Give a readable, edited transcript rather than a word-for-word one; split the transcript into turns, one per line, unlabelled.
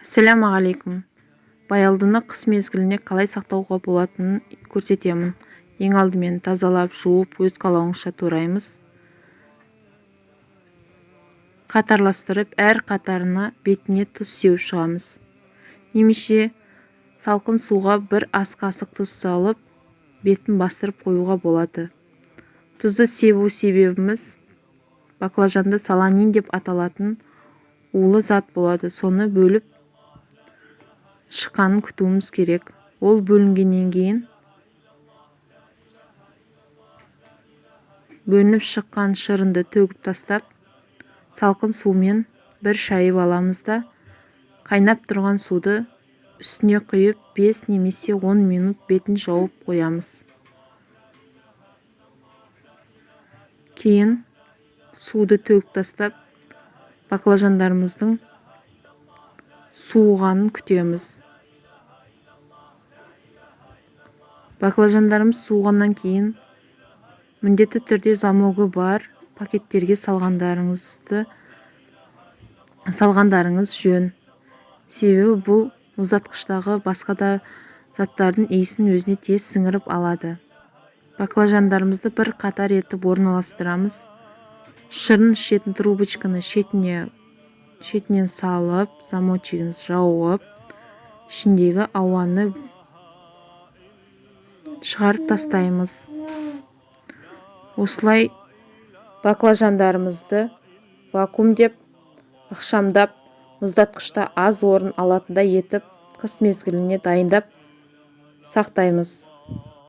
Ассалаумағалейкум! Баялдыны қыс мезгіліне қалай сақтауға болатынын көрсетемін. Ең алдымен тазалап, жуып, өз қалауыңызша тураймыз. Қатарластырып, әр қатарына бетіне тұз сеуіп шығамыз. Немесе салқын суға бір ас қасық тұз салып, бетін бастырып қоюға болады. Тұзды себу себебіміз баклажанда соланин деп аталатын улы зат болады. Соны бөліп шыққанын күтуіміз керек. Ол бөлінгеннен кейін бөлініп шыққан шырынды төгіп тастап, салқын сумен бір шайып аламыз да, қайнап тұрған суды үстіне құйып, 5 немесе 10 минут бетін жауып қоямыз. Кейін суды төгіп тастап, баклажандарымыздың суығанын күтеміз. Баклажандарымыз суығаннан кейін міндетті түрде замогы бар пакеттерге салғандарыңыз жөн. Себебі бұл мұздатқыштағы басқа да заттардың иісін өзіне тез сіңіріп алады. Баклажандарымызды бір қатар етіп орналастырамыз. Шырын ішетін трубочканы шетінен салып, замочегін жауып, ішіндегі ауаны шығарып тастаймыз. Осылай баклажандарымызды вакуумдеп, ықшамдап, мұздатқышта аз орын алатындай етіп қыс мезгіліне дайындап сақтаймыз.